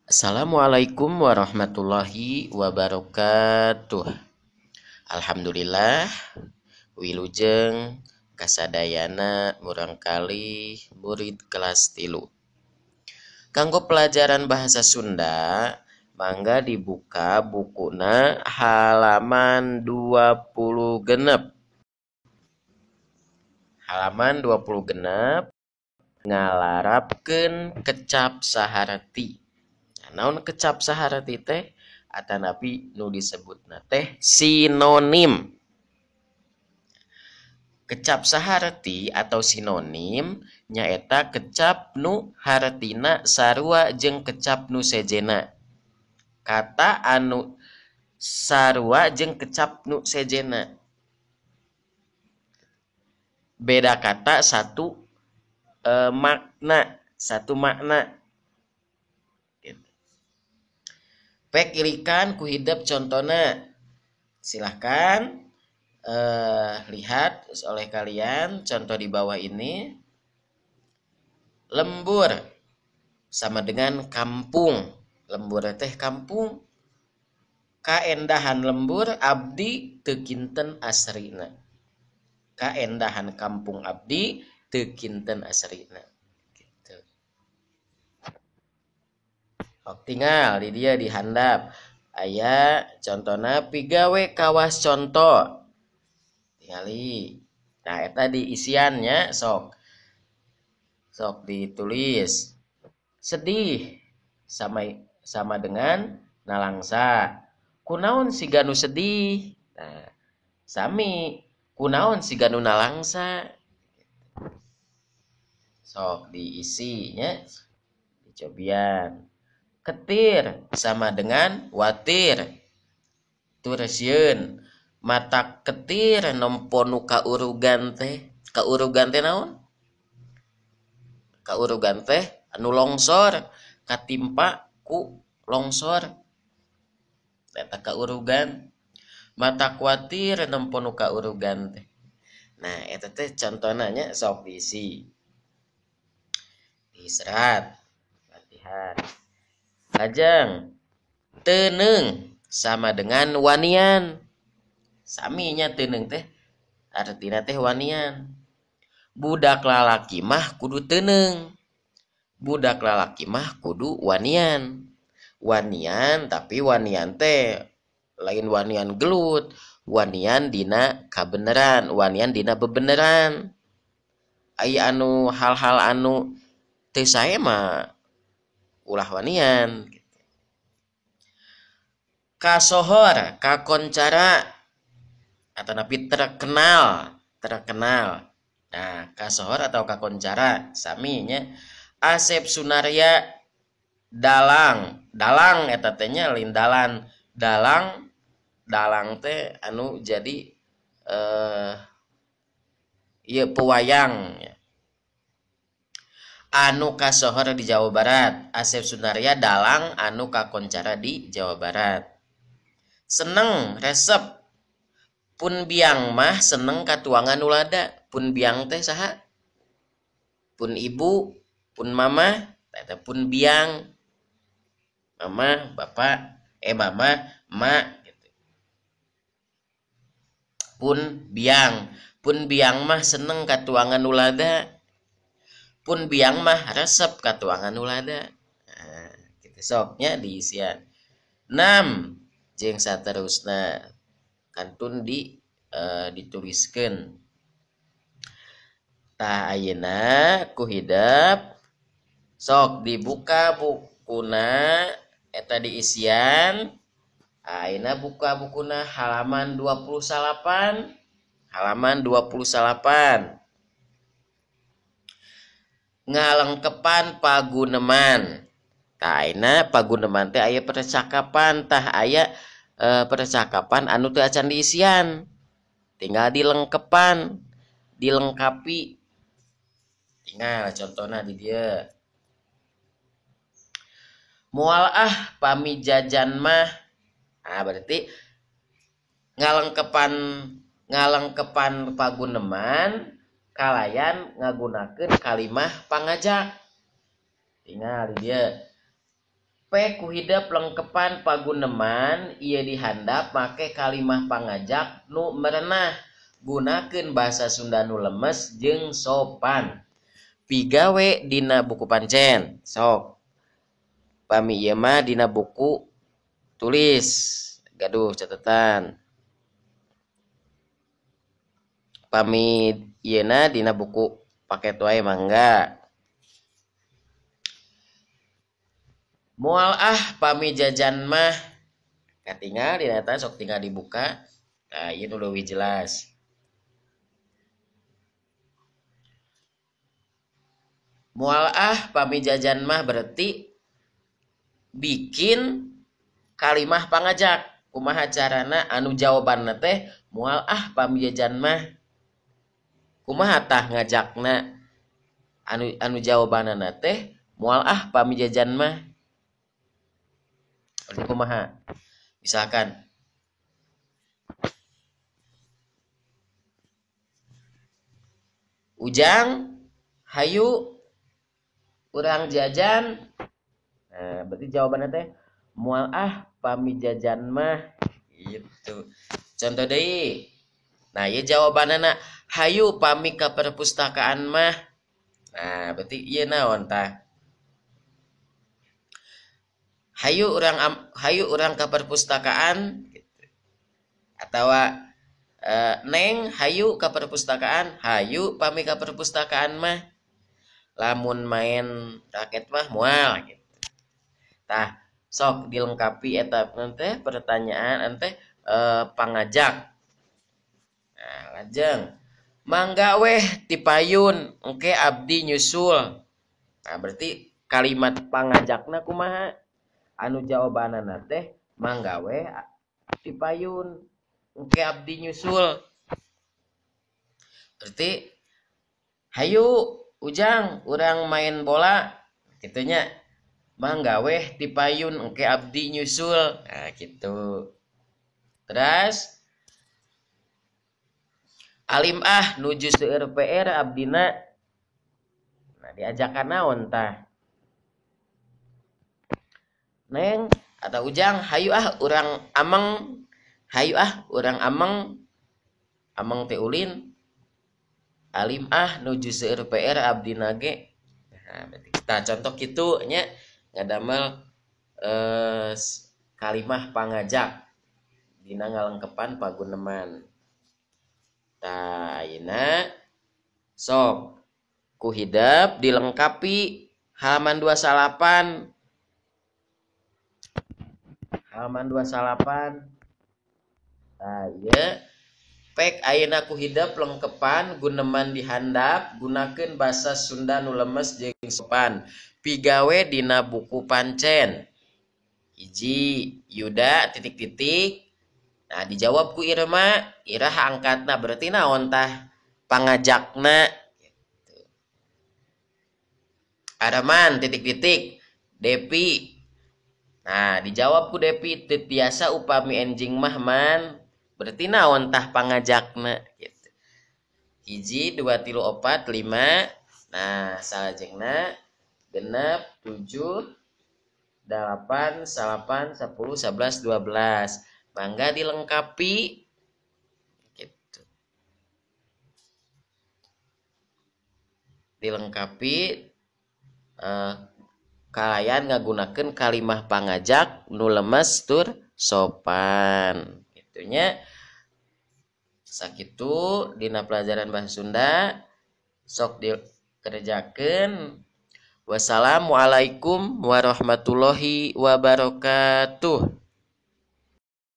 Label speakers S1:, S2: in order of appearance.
S1: Assalamualaikum warahmatullahi wabarakatuh. Alhamdulillah wilujeng kasadayana murangkalih murid kelas 3. Kanggo pelajaran bahasa Sunda, mangga dibuka bukuna halaman 26. Halaman 26 ngalarapkeun kecap saharti. Nah, naon kecap saharti teh? Atanapi nu disebutna teh sinonim. Kecap saharti atau sinonim nyaeta kecap nu hartina sarua jeung kecap nu sejena. Kata anu sarua jeung kecap nu sejena. Beda kata satu makna, satu makna. Gitu. Pek ilikan ku hidep contona. Silahkan lihat oleh kalian contoh di bawah ini. Lembur sama dengan kampung. Lembur teh kampung. Kaendahan lembur abdi teu kinten asrina. Kaendahan kampung abdi teu kinten asrina. Gitu. Ok, tinggal di dia dihandap. Aya contona pigawe kawas conto. Tingali. Nah, eta di isiannya sok. Sok ditulis. Sedih sama dengan nalangsa. Kunaon siga nu sedih? Nah, sami kunaon siga nu nalangsa. Sok diisinya dicobian. Ketir sama dengan watir. Tur sieun. Mata ketir nempo nu kaurugan teh. Kaurugan teh naon? Kaurugan teh anu longsor, katimpa ku longsor. Eta kaurugan. Mata kuatir nempo nu kaurugan teh. Nah, eta teh contona nya sok diisi. Diserat latihan. Lajeng teuneung sama dengan wanian. Saminya teuneung teh artina teh wanian. Budak lalaki mah kudu teuneung. Budak lalaki mah kudu wanian. Wanian tapi wanian teh lain wanian gelut, wanian dina kabeneran, wanian dina bebeneran. Aya anu hal-hal anu teu sae mah ulah wanian gitu. Kasohor, kakoncara atanapi terkenal, terkenal. Nah, kasohor atau kakoncara saminya. Asep Sunarya dalang, dalang eta teh nya lain dalan, dalang, dalang teh anu jadi ieu pewayang ya. Anu kasohor di Jawa Barat, Asep Sunarya dalang anu kakoncara di Jawa Barat. Seneng resep. Pun biang mah seneng katuangan ulada. Pun biang teh saha? Pun ibu, pun mama, eta pun biang. Mama, bapak, mama, emak gitu. Pun biang, pun biang mah seneng katuangan ulada. Pun biang mah resep katuangan ulada. Nah, gitu soknya diisian. 6 jeung saterusna kantun di dituliskeun. Tah ayeuna ku hidep sok dibuka bukuna eta diisian. Ayeuna buka bukuna halaman 28. Halaman 28. Ngalengkepan paguneman. Tah ayeuna paguneman teh aya percakapan, tah aya percakapan anu teu acan diisian. Tinggal dilengkepan, dilengkapi. Tinggal contohna di dieu. Moal ah pami jajan mah. Nah, berarti ngalengkepan paguneman kalayan ngagunakeun kalimah pangajak. Tinggal di dieu. P P ku hidep lengkepan paguneman ieu dihandap make kalimah pangajak nu merenah. Gunakeun bahasa Sunda nu lemes jeung sopan. Pigawe dina buku pancen. Sok. Pami ieu mah dina buku tulis. Gaduh catatan. Pami ieuna dina buku paket wae mangga. Moal ah pami jajan mah. Katingal dina eta sok tinggal dibuka. Nah, ieu nu leuwih jelas. Moal ah pami jajan mah berarti bikin kalimah pangajak. Kumaha carana anu jawabanna teh moal ah pami jajan mah. Kumaha tah ngajakna anu jawabanna teh moal ah pami jajan mah. Berarti kumaha? Misalkan Ujang hayu urang jajan. Nah, berarti jawabannya teh moal ah pami jajan mah gitu. Contoh deui. Nah, ieu jawabanna hayu pami ka perpustakaan mah. Nah, berarti ieu naon tah? Hayu urang ka perpustakaan gitu. Atawa neng hayu ka perpustakaan, hayu pami ka perpustakaan mah. Lamun main raket mah moal gitu. Tah, sok dilengkapi eta teh pertanyaan teh pangajak. Nah, lajeng mangga weh tipayun engke abdi nyusul. Nah, berarti kalimat pangajakna kumaha? Anu jawabanana teh mangga weh tipayun engke abdi nyusul. Berarti hayu Ujang urang main bola kitunya. Mangga weh tipayun engke abdi nyusul. Nah, gitu. Terus alim ah nuju seueur PR abdina. Nah, diajakan naon tah? Neng atau Ujang hayu ah urang ameng, hayu ah urang ameng, ameng teh ulin. Alim ah nuju seueur PR abdina ge. Nah, berarti kita contoh kitu nya ngadamel kalimah pangajak dina ngalengkepan paguneman. Tah ayeuna sok ku hidep dilengkapi halaman 29. Halaman 29. Tah ieu pek ayeuna ku hidep lengkepan guneman dihandap gunakeun basa Sunda nu lemes jeung sopan. Pigawe dina buku pancen. Hiji Yuda titik-titik. Nah, dijawab ku Irma, Irah angkatna berarti naon tah pangajakna gitu. Arman titik-titik Depi. Nah, dijawab ku Depi teu tiasa upami enjing mah man. Berarti naon tah pangajakna gitu. 1 2 3 4 5. Nah, salajengna 6 7 8 9 10 11 12. Mangga dilengkapi gitu. Dilengkapi kalayan ngagunakeun kalimah pangajak nu lemes tur sopan. Gitunya. Sakitu dina pelajaran bahasa Sunda sok dikerjakeun. Wassalamualaikum warahmatullahi wabarakatuh.